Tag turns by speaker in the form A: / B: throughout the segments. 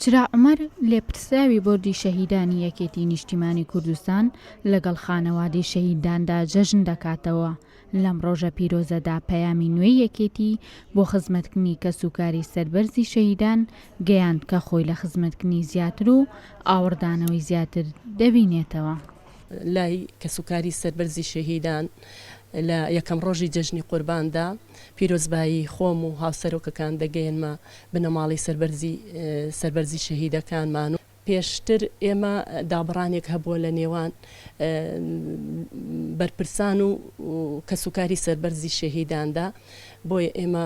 A: چرا عومەر، لێپرسراوی بۆردی شەهیدانی یەکێتی نیشتیمانی کوردستان لەگەڵ خانەوادەی شەهیداندا جەژن دەکاتەوە، لەم ڕۆژە پیرۆزەدا پەیامی نوێی یەکێتی بۆ خزمەتکردنی کەسوکاری سەربەرزی شەهیدان گەیاند کە خۆی لە خزمەتکردنی زیاتر و ئاوڕدانەوەی زیاتر دەبینێتەوە.
B: لای کەسوکاری سەربەرزی شەهیدان لە یەکەم ڕۆژی جەژنی قورباندا پیرۆزبایی خۆم و هاوسەرۆکەکان دەگەیەنمە بنەماڵەی سەربەرزی سەربەرزی شەهیدەکانمان و پێشتر ئێمە دابڕانێک هەبووە لە نێوان بەرپرسان و کەسوکاری سەربەرزی شەهیداندا، بۆیە ئێمە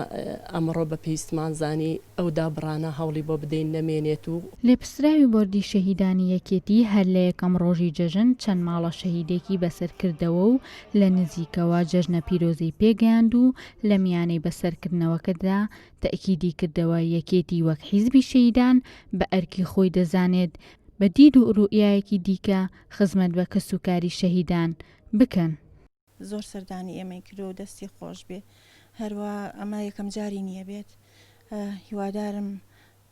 B: ئەمڕۆ بە پێویستمان زانی ئەو دابڕانە هەوڵی بۆ بدەین نەمێنێت و.
A: لێپرسراوی بۆردی شەهیدانی یەکێتی هەر لە یەکەم ڕۆژی جەژن چەند ماڵە شەهیدێکی بەسەر کردەوە و لە نزیکەوە جەژنە پیرۆزەی پێگەیاند و لە میانەی بەسەرکردنەوەکەدا تەئکیدی کردەوە یەکێتی وەک حیزبی شەهیدان بە ئەرکی خۆی دەزانێت بە دید و ڕوئیایەکی دیکە خزمەت بە کەسوکاری شەهیدان بکەن.
C: زۆر سەردانی ئێمەی کردوە و دەستی خۆش بێ هەروا ئەمە یەکەم جاری نیە بێت هیوادارم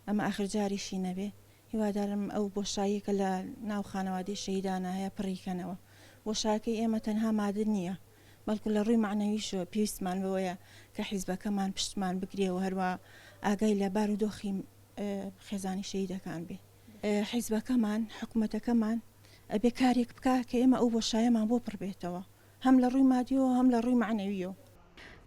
C: ئەمە ئاخر جاریشی نەبێ هیوادارم ئەو بۆشاییە کە لە ناو خانەوادەی شەهیدانا هەیە پڕی کەنەوە بۆشایەکەی ئێمە تەنها مادد نیە بەڵکو لە ڕووی مەعنەویشەوە پێویستمان بەوەیە کە حیزبەکەمان پشتمان بگرێ و هەروا ئاگای لە بارودۆخی خێزانی شەهیدەکان بێ. حیزبەکەمان، حکومەتەکەمان ئەبێ کارێک بکا کە ئێمە ئەو بۆشایەمان بۆ پڕ بێتەوە هەم لە ڕووی مادیەوە هەم لە ڕووی مەعنەویەوە.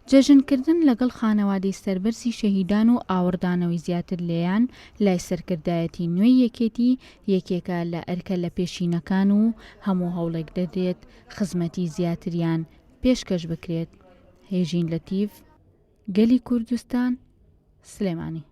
A: جەژنکردن لەگەڵ خانەوادەی سەربەرزی شەهیدان و ئاوڕدانەوەی زیاتر لێیان لای سەرکردایەتی نوێی یەکێتی یەکێکە لە ئەرکە لەپێشینەکان و هەموو هەوڵێک دەدرێت خزمەتی زیاتریان پێشکەش بکرێت. هێژین لەتیف، گەلی کوردستان، سلێمانی.